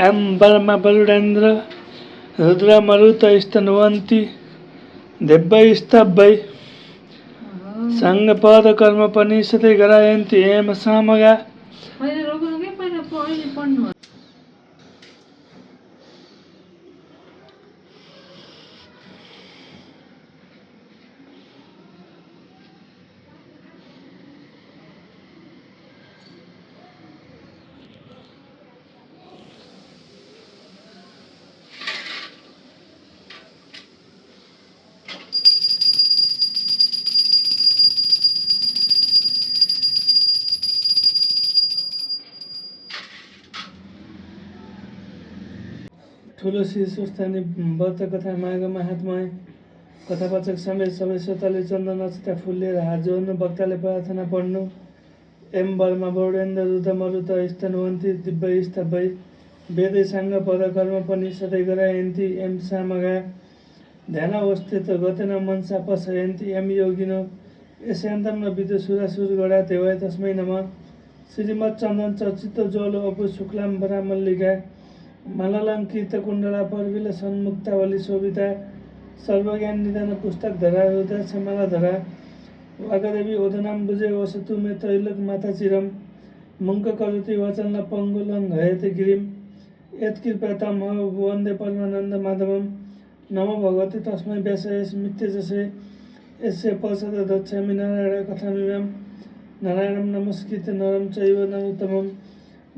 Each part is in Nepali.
एम बर्मा बरुडेन्द्र रुद्र मरुत स्तनवन्ती दिव्यै स्तभ्यै सङ्गपद कर्म पनिषते गरायन्ति एम सामगा। ठुलो श्री स्वस्थानी व्रत कथा माघ महात्मय कथावाचक समेत सबै श्रोताले चन्दन अक्षता फुल लिएर हात जोड्नु, वक्ताले प्रार्थना पढ्नु। एम बर्मा बरुडेन्द्र रुद्र मरुत स्तनवन्ती दिव्यै स्तभ्यै वेदै साङ्ग पद कर्म पनिषते गरायन्ति एम सामगा। ध्यानावस्थित गतेन मनसा पशयन्ति एम योगिनो यस्यान्तं न विदुषुरासुर गणा देवाय तस्मै नमः। श्रीमच्चन्दन चर्चित ज्वलो अपु शुक्लाम्बरा मल्लिका मललङ्कृत कुण्डला पर्विल सन्मुक्तावली शोभिता सर्वज्ञान निदान पुस्तक धरा रुद्राक्ष माला धरा वागदेवी ओदनाम्बुजे वसतु मे त्रैलोक माता चिरम मुङ्क करोति वचन पङ्गुलं घयते गिरिम यत्कृपातं वन्दे परमानन्द माधवम। नमो भगवते तस्मै व्यासाय स्मृत्यजसे यस्य पश्चात् दक्षामि नारायण कथामिमां नारायणं नमस्कृत्य नरं चैव नरोत्तमं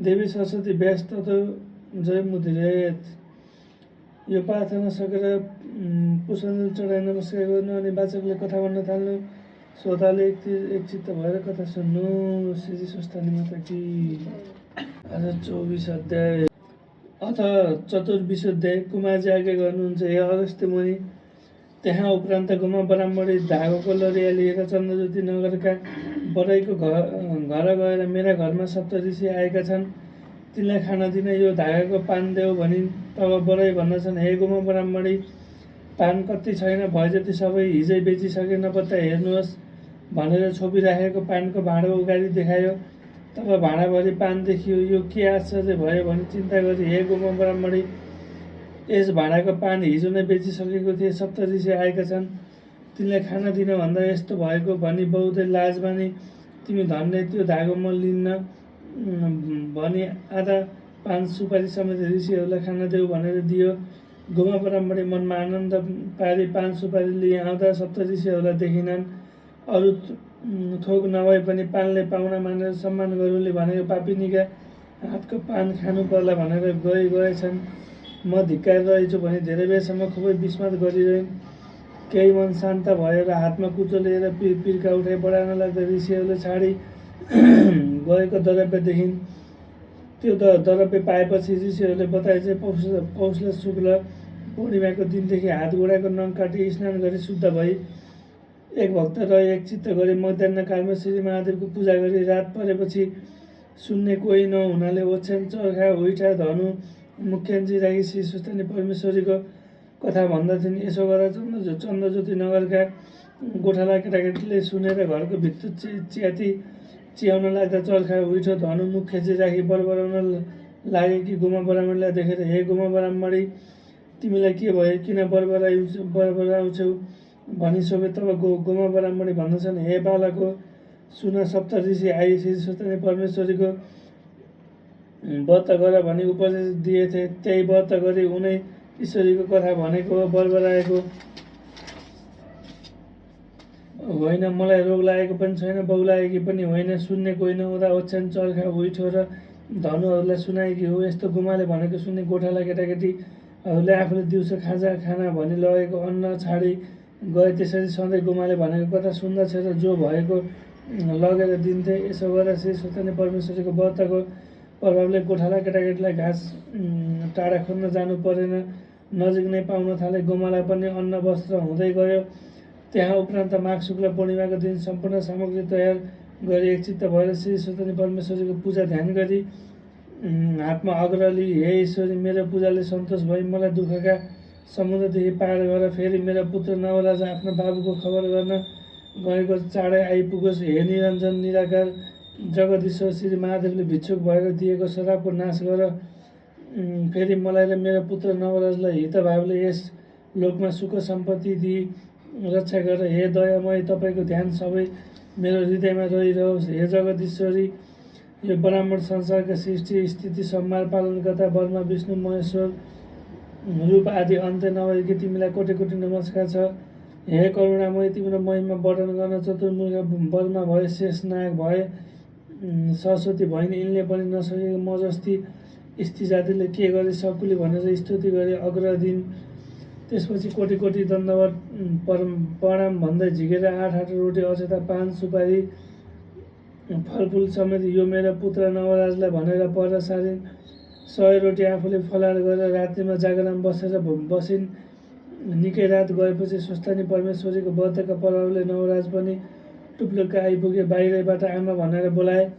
देवी सरस्वती व्यास ततो जय मुदिरेत। यो प्रार्थना सकेर पुष्पाञ्जली चढाइ नमस्कार गर्नु अनि वाचकले कथा भन्न थाल्नु। श्रोताले एकचित्त भएर कथा सुन्नु। श्री स्वस्थानी माता की। आज 24 अध्याय अथ 24 अध्याय। कुमारजी आज्ञा गर्नुहुन्छ, हे अगस्त्य मुनि, त्यहाँ उपरान्त गुमा ब्राह्मणी धागोको लरिया लिएर चन्द्रज्योति नगरका बराईको घर गएर मेरा घरमा सप्त ऋषि आएका छन्, तिनलाई खान दिन यो धागाको पान देऊ भनिन्। तब बराई भन्दछन्, हे गुमा ब्राह्मणी, पान कति छैन, भए जति सबै हिजै बेचिसके, नपत्ता हेर्नुहोस् भनेर छोपिराखेको पानको भाँडो उगारी देखायो। तब भाँडाभरि पान देखियो। यो के आश्चर्य भयो भने चिन्ता गरी, हे गुमा ब्राह्मणी, यस भाँडाको पान हिजो नै बेचिसकेको थिए। सप्त ऋषि आएका छन्, तिनलाई खान दिन भन्दा यस्तो भएको भनी बहुतै लाज मानी तिमी धन्य, त्यो धागो म लिन्न भनी आधा पान सुपारी समेत ऋषिहरूलाई खान देऊ भनेर दियो। गुमा ब्राह्मणी मनमा आनन्द पारी पान सुपारी लिए आउँदा सप्त ऋषिहरूलाई देखिनन्। अरू थोक नभए पनि पानले पाहुना मानेर सम्मान गरूले भनेको पापिनीका हातको पान खानु पर्ला भनेर गएछन्। म धिक्कार रहेछु भने धेरै बेरसम्म खुबै विस्मात गरिरहन्। केही मन शान्त भएर हातमा कुचो लिएर पिर्का उठाइ बढाउन लाग्दा ऋषिहरूले छाडी गएको द्रव्य देखिन्। त्यो द्रव्य पाएपछि ऋषिहरूले बताए चाहिँ पौषल शुक्ल पूर्णिमाको दिनदेखि हात गोडाको नङ काटी स्नान गरी शुद्ध भई एक भक्त रही एक चित्त गरी मध्याह्नकालमा श्री महादेवको पूजा गरी रात परेपछि सुन्ने कोही नहुनाले ओछ्यान चर्खा हुइठा धनु मुख्यान्जी राखी श्री स्वस्थानी परमेश्वरीको कथा भन्दथिन्। यसो गर चन्द्रज्योति नगरका गोठाला केटाकेटीले सुनेर घरको भित्तो च्याति चियाउन लाग्दा चर्खा उइठो धनु मुख्यजी राखी बरबराउन लागेकी गुमा ब्राह्मणीलाई देखेर, हे गुमा ब्राह्मणी, तिमीलाई के भयो, किन बरबराउँछौ भनी सोधे। तब गुमा ब्राह्मणी भन्दछन्, हे बालको, सुन, सप्त ऋषि आई श्री स्वस्थानी परमेश्वरीको व्रत गर भनी उपदेश दिएथे। त्यही व्रत गरी उनै ईश्वरीको कथा भनेको हो, बरबराएको होइन। मलाई रोग लागेको पनि छैन, बौलाएकी पनि होइन। सुन्ने कोही नहुँदा ओछ्यान चर्खा उइठो र धनुहरूलाई सुनाएकी हो। यस्तो गुमाले भनेको सुन्ने गोठाला केटाकेटीहरूले आफूले दिउँसो खाना भनी लगेको अन्न छाडी गए। त्यसरी सधैँ गुमाले भनेको कथा सुन्दछ र जो भएको लगेर दिन्थे। यसो गरेर श्री स्वस्थानी परमेश्वरीको व्रतको प्रभावले गोठाला केटाकेटीलाई घाँस टाढा खोज्न जानु परेन, नजिक नै पाउन थाले। गोमालाई पनि अन्न वस्त्र हुँदै गयो। त्यहाँ उपरान्त माघ शुक्ल पूर्णिमाको दिन सम्पूर्ण सामग्री तयार गरी एकचित्त भएर श्री स्वस्थानी परमेश्वरीको पूजा ध्यान गरी हातमा अग्रली, हे ईश्वरी, मेरो पूजाले सन्तोष भई मलाई दुःखका समुद्रदेखि पार गर। फेरि मेरो पुत्र नवराज आफ्नो बाबुको खबर गर्न गएको चाँडै आइपुगोस्। हे निरञ्जन निराकार जगदीश्वर श्री महादेवले भिक्षुक भएर दिएको श्रापको नाश गर। फेरि मलाई र मेरो पुत्र नवराजलाई हितभावले यस लोकमा सुख सम्पत्ति दिई रक्षा गरेर हे दयामय तपाईँको ध्यान सबै मेरो हृदयमा रहिरहोस्। हे जगदीश्वरी, यो ब्राह्मण संसारका सृष्टि स्थिति संहार पालन गर्दा ब्रह्मा विष्णु महेश्वर रूप आदि अन्त्य नभएकी तिमीलाई कोटि कोटि नमस्कार छ। हे करुणामय, तिम्रो महिमा वर्णन गर्न चतुर्मुख ब्रह्मा भए, शेषनाग भए, सरस्वती भइन्, यिनले पनि नसकेको म जस्ती स्त्री जातिले के गरे सकुली भनेर स्तुति गरे अग्रदिन। त्यसपछि कोटि कोटि दण्डवत प्रणाम भन्दै झिकेर 8 रोटी अक्षता पान सुपारी फलफुल समेत यो मेरो पुत्र नवराजलाई भनेर पर सारिन्। 100 रोटी आफूले फलाहार गरेर रात्रिमा जागराम बसिन्। निकै रात गएपछि स्वस्थानी परमेश्वरीको व्रतका प्रभावले नवराज पनि टुप्लुक्क आइपुगे। बाहिरबाट आमा भनेर बोलाए।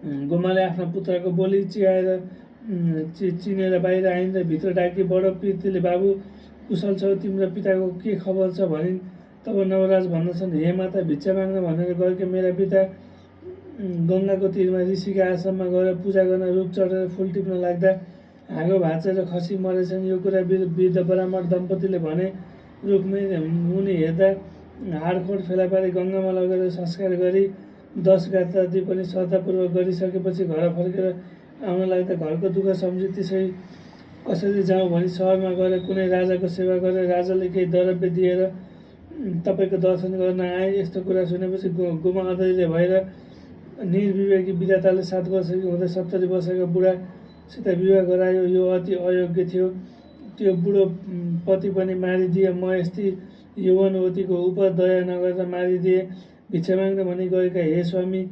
गोमाले आफ्ना पुत्रको बोली चिनेर बाहिर आइन् र भित्र डाकी बडो प्रीतिले बाबु कुशल छौ, तिम्रो पिताको के खबर छ भनिन्। तब नवराज भन्दछन्, हे माता, भिक्षा माग्न भनेर गएका मेरा पिता गङ्गाको तीरमा ऋषिका आश्रममा गएर पूजा गर्न रुख चढेर फुल टिप्न लाग्दा हाँगो भाँचेर खसी मरेछन्। यो कुरा वृद्ध ब्राह्मण दम्पतिले भने। रुखमै मुनि हेर्दा हाडखोड फेला पारी गङ्गामा लगेर संस्कार गरी 10 गात्रादि पनि श्रद्धापूर्वक गरिसकेपछि घर फर्केर आउन लाग्दा घरको दुःख सम्झी त्यसै कसरी जाउँ भनी सहरमा गएर कुनै राजाको सेवा गरेर राजाले केही द्रव्य दिएर तपाईँको दर्शन गर्न आए। यस्तो कुरा सुनेपछि गोमा अधैर्य भएर निर्विवेकी विधाताले 7 वर्षकी हुँदै 70 वर्षका बुढासित विवाह गरायो। यो अति अयोग्य थियो। त्यो बुढो पति पनि मारिदिए। म यस्ती यौवनवतीको उप दया नगरेर मारिदिए। भिक्षा माग्न भनी गएका हे स्वामी,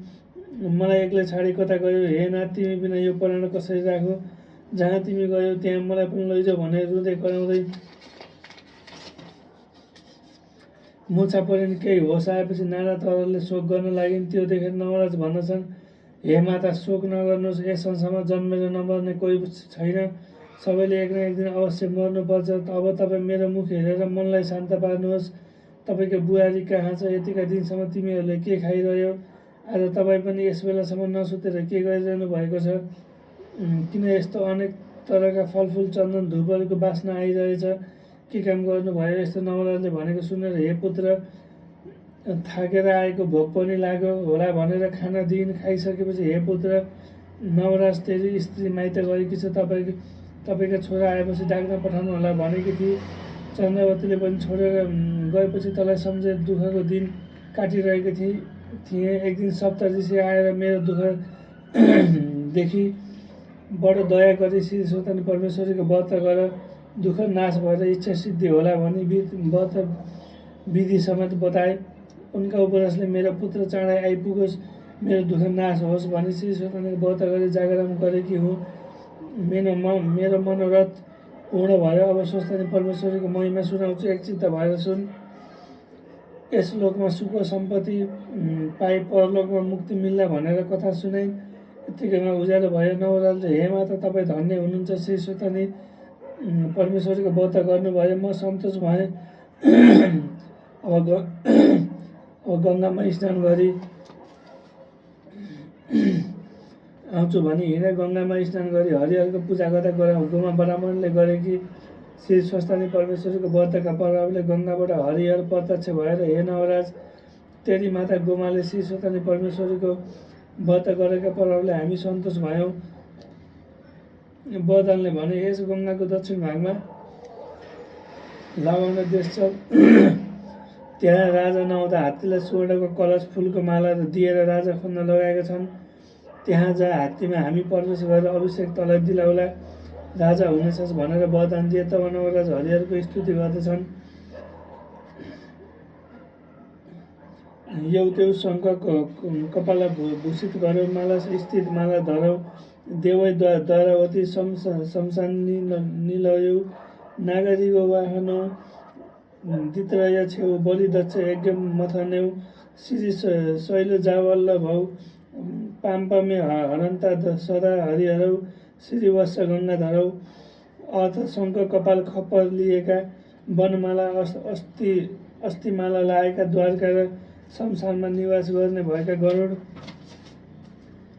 मलाई एक्लै छाडी कता गयो? हे नाथ, तिमी बिना यो प्राण कसरी राखो? जहाँ तिमी गयौ त्यहाँ मलाई पनि लैजाऊ भनेर रुँदै कराउँदै मुछा परिन्। केही होस आएपछि नाना तरले शोक गर्न लागिन्। त्यो देखेर नवराज भन्दछन्, हे माता, शोक नगर्नुहोस्। यस संसारमा जन्मेर नमर्ने कोही छैन। सबैले एक न एक दिन अवश्य मर्नुपर्छ। अब तपाईँ मेरो मुख हेरेर मनलाई शान्त पार्नुहोस्। तपाईँको बुहारी कहाँ छ? यतिका दिनसम्म तिमीहरूले के खाइरह्यौ? आज तपाईँ पनि यस बेलासम्म नसुतेर के गरिरहनु भएको छ? किन यस्तो अनेक तरका फलफुल चन्दन धुपहरूको बास्ना आइरहेछ? के काम गर्नुभयो? यस्तो नवराजले भनेको सुनेर हे पुत्र, थाकेर आएको भोक पनि लाग्यो होला भनेर खाना दिइन्। खाइसकेपछि हे पुत्र नवराज, तेरी स्त्री माइत गएकी छ। तपाईँका छोरा आएपछि डाक्न पठाउनु होला भनेकी थिए। चन्द्रवतीले पनि छोडेर गएपछि तँलाई सम्झेर दुःखको दिन काटिरहेको थिएँ। एक दिन सप्त ऋषि आएर मेरो दुःख देखि बडो दया गरी श्री स्वतन्त्र परमेश्वरीको व्रत गर, दुःख नाश भएर इच्छा सिद्धि होला भनी व्रत विधि समेत बताए। उनका उपदेशले मेरो पुत्र चाँडै आइपुगोस्, मेरो दुःख नाश होस् भनी श्री स्वतन्त्रको व्रत गरी जागरण गरेकी हुँ। मेरो मनोरथ पूर्ण भयो। अब स्वस्थानी परमेश्वरीको महिमा सुनाउँछु, एकचित्त भएर सुन। यस लोकमा सुख सम्पत्ति पाई परलोकमा मुक्ति मिल्ला भनेर कथा सुनाइन्। यतिकैमा उज्यालो भयो। नवराजले, हे माता, तपाईँ धन्य हुनुहुन्छ। श्री स्वतन्त्री परमेश्वरीको व्रत गर्नुभयो। म सन्तोष भएँ। अब गङ्गामा स्नान गरी आउँछु भनी हिँडे। गङ्गामा स्नान गरी हरिहरको पूजा गर्दा गोमा ब्राह्मणले गरेकी श्री स्वस्तानी परमेश्वरीको व्रतका प्रभावले गङ्गाबाट हरिहर प्रत्यक्ष भएर, हे नवराज, तेरी माता गोमाले श्री स्वस्तानी परमेश्वरीको व्रत गरेका प्रभावले हामी सन्तोष भयौँ। वरदानले भने, यस गङ्गाको दक्षिण भागमा लावण्य देश छ। त्यहाँ राजा नहुँदा हात्तीलाई स्वर्णको कलश फुलको माला दिएर राजा खोज्न लगाएका छन्। त्यहाँ जा, हात्तीमा हामी प्रवेश गरेर अभिषेक तँलाई दिलाउला, राजा हुनेछस् भनेर वरदान दिए। तब नवराज हरिहरको स्तुति गर्दछन्। एउटै शङ्ख कपाल भूषित गरौ, माला स्थित माला धरौ, देवै द्वारावती शमशान निलयौ, नागरीको वाहनौ, दित्रय छेउ बलि दक्ष यज्ञ मथनेउ, श्री शैल जावल्लभौ, पाम्पमे हरन्ता सदा हरिहरौ, श्री वत्स गङ्गाधरौ। अर्थ, शङ्ख कपाल खप्पर लिएका, वनमाला अस्थिमाला लाएका, द्वारका र शमशानमा निवास गर्ने भएका गरुड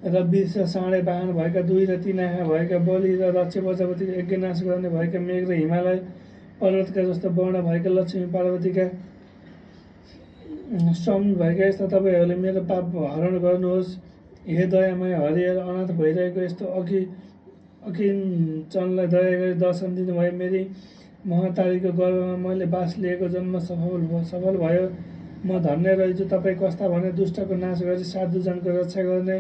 र बिर्स साँडे वाहन भएका 2 र 3 आँखा भएका बलि र रक्ष प्रजापतिको यज्ञनाश गर्ने भएका मेघ र हिमालय पर्वतका जस्तो वर्ण भएका लक्ष्मी पार्वतीका स्वामी भएका यस्ता तपाईँहरूले मेरो पाप हरण गर्नुहोस्। हे दयामय हरिहर, अनाथ भइरहेको यस्तो अकिञ्चनलाई दया गरी दर्शन दिनुभयो। मेरी महतारीको गर्भमा मैले बास लिएको जन्म सफल भयो। म धन्य रहेछु। तपाईँ कस्ता भने दुष्टको नाश गरी साधुजनको रक्षा गर्ने,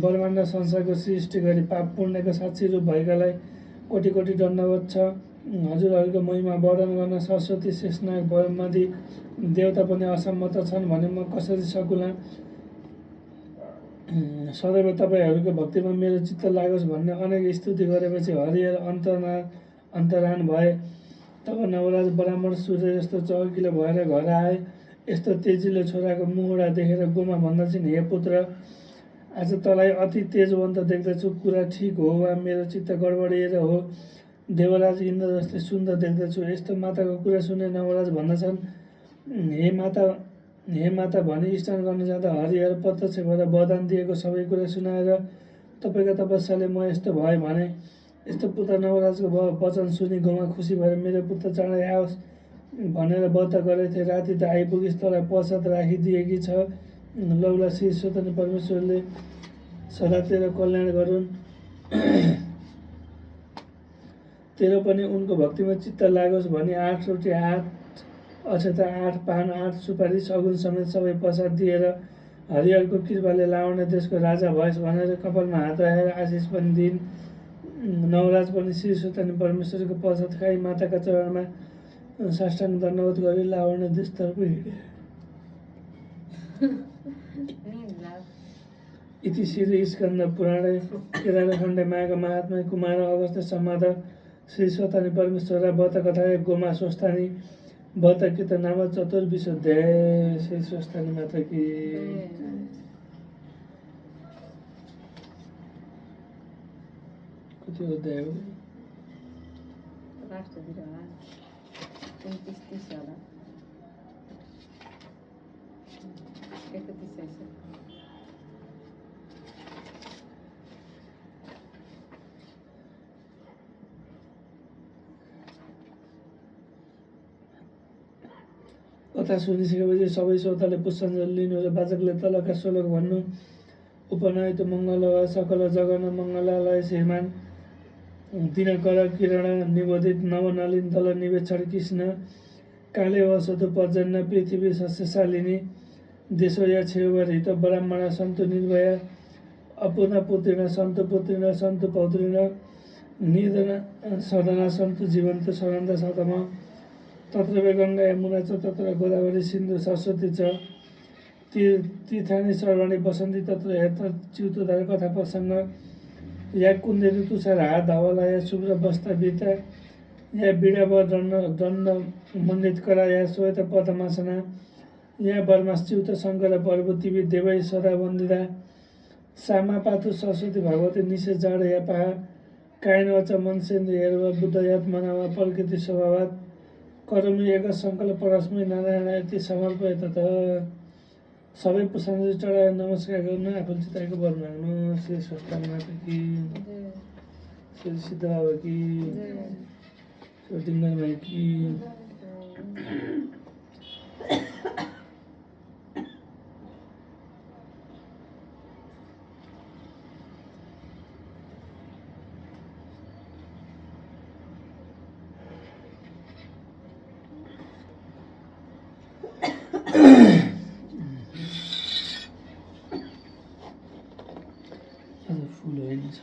ब्रह्माण्ड संसारको सृष्टि गरी पाप पुण्यको साक्षी रूप भएकालाई कोटि कोटि दण्डवत छ। हजुरहरूको महिमा वर्णन गर्न सरस्वती, शेषनाग, ब्रह्मादि देवता पनि असम्मत छन् भने म कसरी सकुला। सदैव तपाईँहरूको भक्तिमा मेरो चित्त लागोस् भन्ने अनेक स्तुति गरेपछि हरिहर अन्तरान भए। तब नवराज ब्राह्मण सूर्य जस्तो चहकिलो भएर घर आए। यस्तो तेजिलो छोराको मुहुरा देखेर गोमा भन्दछन्, हे पुत्र, आज तँलाई अति तेजवन्त देख्दछु। कुरा ठिक हो वा मेरो चित्त गडबडिएर हो? देवराज इन्द्र जस्तै सुन्दर देख्दछु। यस्तो माताको कुरा सुने नवराज भन्दछन्, हे माता भनी स्नान गर्न जाँदा हरिहर प्रत्यक्ष भएर वरदान दिएको सबै कुरा सुनाएर तपाईँको तपस्याले म यस्तो भए भने। यस्तो पुत्र नवराजको वचन सुनि गोमा खुसी भएर मेरो पुत्र चाँडै आओस् भनेर व्रत गरेथे। राति त आइपुगिस्, तँलाई पश्चात राखिदिएकी छ। लौला श्री स्वतन्त्र परमेश्वरले सदा तेरो कल्याण गरून्। तेरो पनि उनको भक्तिमा चित्त लागोस् भनी 8 रोटी, 8 अक्षता, 8 पान, 8 सुपारी, सगुन समेत सबै प्रसाद दिएर हरिहरको कृपाले लावण्य देशको राजा भएस् भनेर कपालमा हात राखेर आशिष पनि दिइन्। नवराज पनि श्री स्वतन्त्र परमेश्वरको प्रसाद खाई माताका चरणमा साष्टाङ्ग दण्डवत गरी लावण्य देशतर्फ हिँडे। इति श्री स्कन्द पुराणे केदारखण्डे माघ महात्म्ये कुमार अगस्त्य संवाद श्री स्वतन्त्र परमेश्वर व्रत कथा गोमा स्वस्थानी व्रत कीर्तन नाम चतुर्विशोध्याय। श्री स्वस्थानी माता की। कति अध्याय हो? कथा सुनिसकेपछि सबै श्रोताले पुष्पाञ्जली लिनु र वाचकले तलका श्लोक भन्नु। उपनयित मङ्गल वा सकल जगन मङ्गलालय श्रीमान दिनकर किरण निबोधित नवनलिन दल निवेक्षण कृष्ण काले वसतु पर्जन्य पृथ्वी सस्यशालिनी देशो या छेवर हित ब्राह्मण सन्तु निर्भया अपूर्ण पुत्रिण सन्तु पुत्रिण सन्तु पौत्रिण निधन सदना सन्तु जीवन्तु सनन्द सतम तत्र वे गङ्गा यमुना च तत्र गोदावरी सिन्धु सरस्वती च तीर्थानि सर्वाणि वसन्ति तत्र यत्र च्युतोद्धार कथा प्रसङ्ग या कुन्देरु तुषार हार धवला या शुभ्र वस्त्र वृता या बीडाव दण्ड मण्डित करा या श्वेत पद्मासना या वर्माश्च्युत शङ्कर पार्वती देवै सदा वन्दिता सामा पातु सरस्वती भगवती निषेध जाड या पहा कायन च मनसेन्द्रियर वा बुद्धयात्मना वा प्रकृति स्वभावात् करोमि एक सङ्कल्प परस्मै नारायण यति समर्पय तथा सबै पुष्पाञ्जली चढाएर नमस्कार गर्नु, आफूले चिताएको वर माग्नु। श्री स्वस्थानी माता की, श्री सिद्ध बाबा की, श्री डिङ्गर माई की। फुल होइन छ।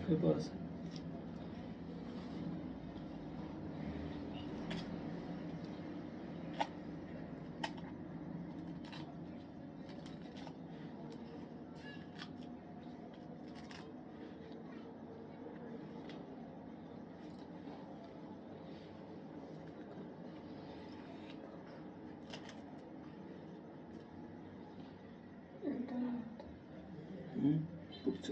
फेरि पर्छ। पुग्छ।